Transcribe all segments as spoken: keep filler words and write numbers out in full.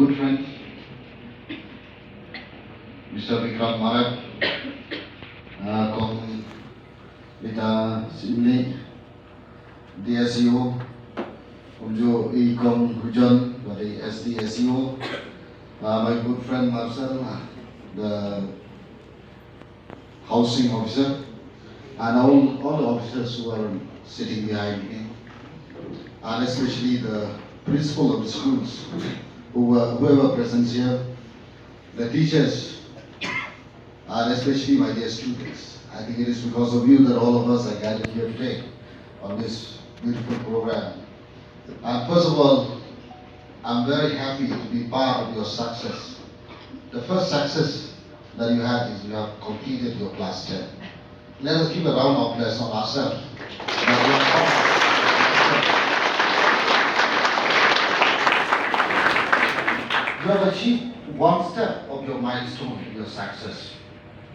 Good friend, Mister Bikram Marak, uh, Kong Lita Simli, D S E O, Kong Jo E Kong Hujon, the S D S E O, uh, my good friend Marcel, the housing officer, and all, all the officers who are sitting behind me, and especially the principal of the schools, who were, whoever presents here, the teachers, and especially my dear students. I think it is because of you that all of us are gathered here today on this beautiful program. And first of all, I'm very happy to be part of your success. The first success that you had is you have completed your class ten. Let us give a round of applause on ourselves. That we are part of the success. You have achieved one step of your milestone in your success.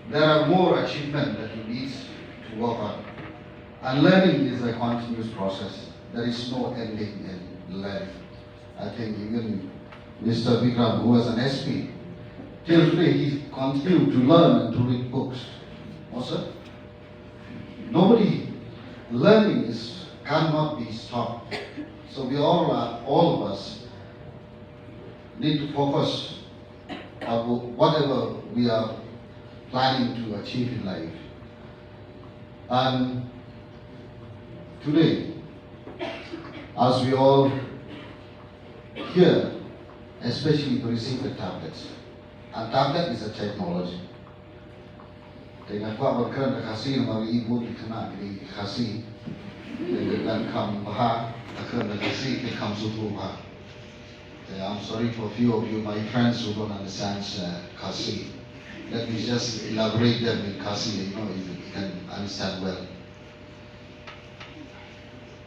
There are more achievements that you need to work on. And learning is a continuous process. There is no ending in learning. I think even Mister Bikram, who was an S P, till today he continued to learn and to read books. Also, nobody learning is cannot be stopped. So we all are, all of us need to focus on whatever we are planning to achieve in life. And today, as we all here, especially to receive the tablets, and tablet is a technology. Te nga kwah ban kren da Khasi namar i bun ki khynnah ki dei ki Khasi. Te nga kren kham bha, nga kren da Khasi te kham sngewthuh bha. Te I'm sorry for few of you, my friends who don't understand uh, Khasi. Let me just elaborate them in Khasi, you know, you can understand well.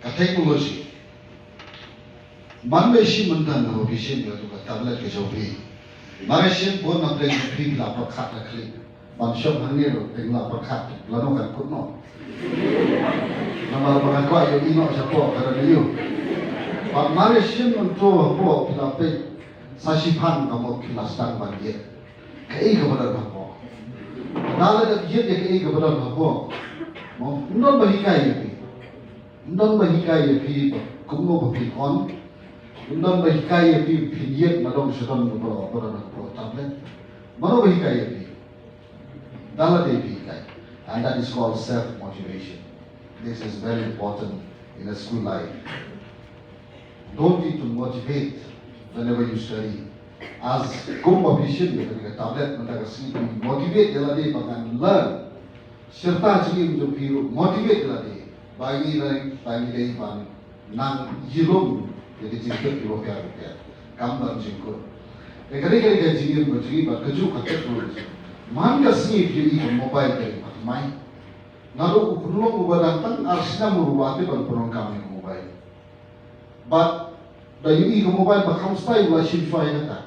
Ka technology. Man ba shim mynta na ba phi shim ïa tu ka tablet ka jong phi. Mar ba shim bun na pdeng jong phi phi la pyrkhat la klik. Ban shong hangne ruh phi la pyrkhat lano kan kut noh. Namar ba nga kwah ïohi noh shapoh ka dang ïohi. Bad mar ba shim mynta hapoh phi la peit sa shiphang ka mut phi la sdang ban ïeit. Kaei kaba don hapoh. Nga la dep ïeit ïa kaei kaba don hapoh. Mo, ym don ba hikai ïa phi. Ym don ba hikai ïa phi ba kumno ba phin on. Ym don ba hikai ïa phi phin ïeit na dong sha dong ba ba don hapoh tablet. Mano ba hikai ïa phi. Da lade phi hikai. And that is called self motivation. This is very important in a school life. Don't need to motivate whenever you study. As kumba phi shim ïa kane ka tablet mynta ka sngi phi motivate ïa lade ba ngan learn. Shirta jingim jong phi ruh motivate ïa lade ba ngi dei ba ngi dei ban nang ïalum ïa ki jingkit kiba pher bapher. Kam don jingkut. Te ka dei ka dei ka jingim ka jingim ba kajuh ka technology. Man ka sngi phi ïohi ka mobile ka dei ba thymmai. Naduh u pynlong uba dang tang ar snem ruh u la tip ban pynlong kam ïa ka mobile. Bad da ïohi ka mobile ba kham style u la shim shuwa ïa kata.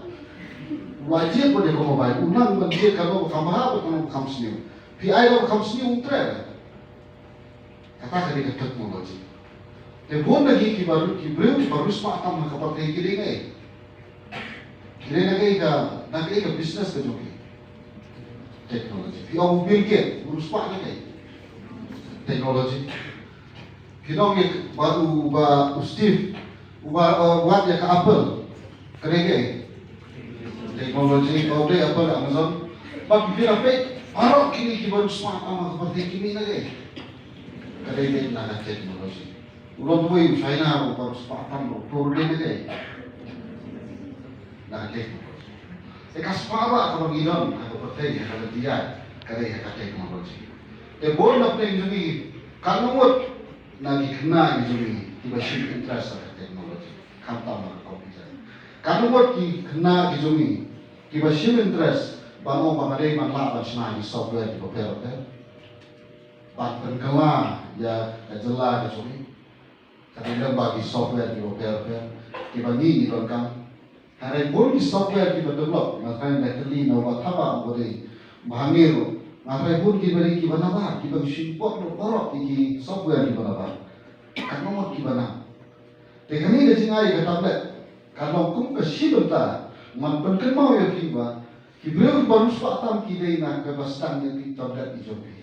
U la jied bad ïa ka mobile, u nang ban jied kano ba kham bha bad kano ba kham sniew. Phi ai da ba kham sniew um treh. Kata ka dei ka technology. Te bun na ki kiba ki briew kiba riewspah tam ha ka pyrthei ki dei na ei? Ki dei na kaei ka, na kaei ka business ka jong ki? Technology. Phi ong u Bill Gates u riewspah na kaei? Technology. Phi ong ïa ba u ba u Steve uba uh, wat ïa ka Apple. Ka dei kaei? Technology. Ka dei Apple, Amazon. Bad phi la peit baroh kine kiba riewspah tam ha ka pyrthei ki mih na kaei? Ka dei kaei? Na ka technology. U long uwei u China uba riewspah tam ruh, u dei na kaei? Na ka technology. Te ka spah ba kaba ngi don ha ka pyrthei ha ka lynti ïaid ka dei ha ka technology. Te bun na pdeng jong ngi katno ngut na ki khynnah ki jong ngi kiba shim interest ha ka technology, khamtam ha ka computer. Katno ngut ki khynnah ki jong ngi kiba shim interest ban ong ba nga dei ban lah ban shna ki software kiba pher bapher ban pynkylla ïa ka jylla ka jong ngi. Ka dei lem bad ki software kiba pher bapher kiba ngi ngi donkam. Hynrei bun ki software kiba develop, nga tharai nga kylli na uba thaba uba dei ba hangne ruh, nga tharai bun kiba dei kiba nabar, kiba shu import ruh baroh ki software kiba nabar. Katno ngut kiba nang. Te kane ka jingai ka tablet ka long kum ka shi bynta Ngan pynkynmaw ïa phi ba ki briew kiba riewspah tam ki dei na kaba sdang ïa ki tablet ki jong phi.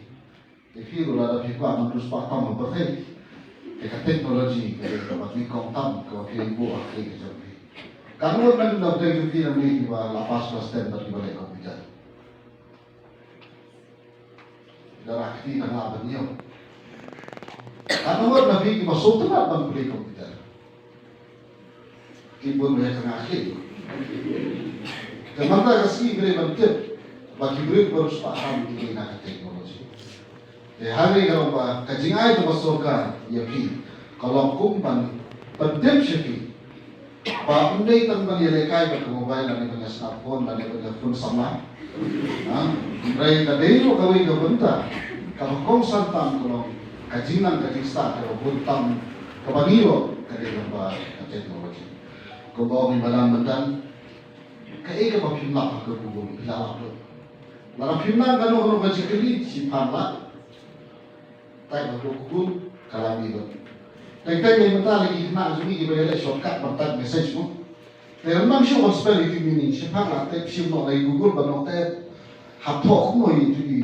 Te phi ruh lada phi kwah ban riewspah tam ha pyrthei, te ka technology ka dei kaba nyngkong tam kaba phi buh ha khlieh ka jong phi. Katno ngut na ka bynta jong phi nangne kiba la pass class ten bad kiba leh computer? Lada kti tang la ban ñiew. Katno ngut na phi kiba sngewtynnat ban plie computer? Ki bun ba ïa ka nga khlieh. Te mynta ka sngi ka dei ban tip ba ki briew ba riewspah tam ki dei na ka technology. Te hynrei ka long ba ka jingai jong ka sorkar ïa phi ka long kum ban pyntip sha phi ba ym dei tang ban ïalehkai bad ka mobile lane ban ïa smartphone lane ban ïa phone samla. Ha? Hynrei ka dei ruh kawei ka bynta kaba kongsan tam ka long ka jingnang ka jingstad kaba bun tam kaba ngi ïoh ka dei lyngba ka technology. Kumba ong i Madam Myndang, kaei kaba phim lap ha ka Google phi la lap lut. Lada phim nang kano kano ka jingkylli, shipang lak. Type ha ka Google, ka la mih lut. Teng teng mynta la ki khynnah jong ngi kiba ïaleh shortcut ban type message mo. Te ym nang shuh ban spell ïa ki meaning, shipang la type shim noh na i Google ban ong type. Hap thoh kumno ïa itu i,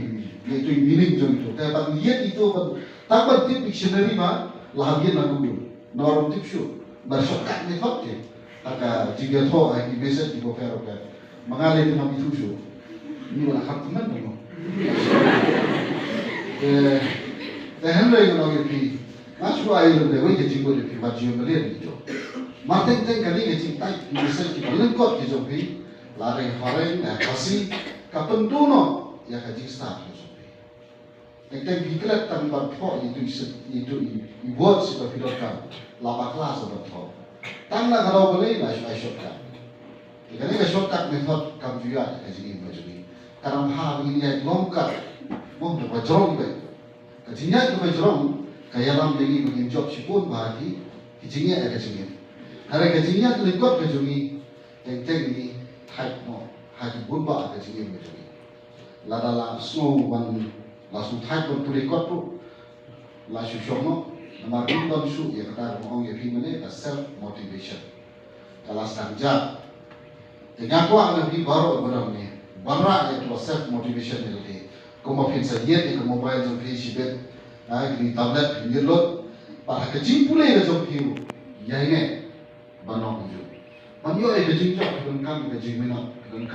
ïa itu i meaning jong itu. Te ban ïa itu ban, tang ban tip dictionary ma, la hap ïa na Google. Namar ym tip shuh. Bad shortcut method te. Ha ka jingïathoh ha ki message kiba pher ba pher. Ma nga lei te ngam ithuh shuh. Ngi wan kham tymmen mo. Te, te hynrei ngan ong ïa phi. Nga shu ai lem dei wei ka jingmut ïa phi wat jingmut ïa phi to. Mar teng teng kane ka jingtype ki message kiba lyngkot ki jong phi. Lada phareng, lada Khasi, ka pynduh noh ïa ka jingstad ki jong phi. Teng teng phi klet tang ban thoh ïa itu i sep, ïa itu i, i word sha ba phi donkam. La bakla sa ban thoh. Tang na ka daw balei la shu ai shortcut. Te kane ka shortcut method kam ju ïaid ka jingim ka jong ngi. Ka dang bha ba ngin ïaid long kat. Mo, da ba jrong ba. Ka jingïaid kaba jrong ka ïalam ïa ngi ba ngin jop shibun bha ki, ki jingeh ka jingim. Hynrei ka jingïaid lyngkot ka jong ngi, teng teng ngi thait noh ha ki bun bah ka jingim ka jong ngi. Lada la sngew ban, la sngew thait ban pule kot ruh, la shu shong noh, namar ym don shuh ïa kata kaba ong ïa phi mynne ka self motivation. Ka la sdang jat. Te nga kwah na phi baroh ba dang ne, ban rah ïa ka self motivation ïa lade. Kumba phin sa ïeit ïa ka mobile jong phi shibit, ha, ki tablet phin ïeit lut. Bad ha ka jingpule ka jong phi ruh, ïa ngi ban long kumjuh. Ban ïoh ïa ka jingjop, ka donkam, ka jingminot, ka donkam.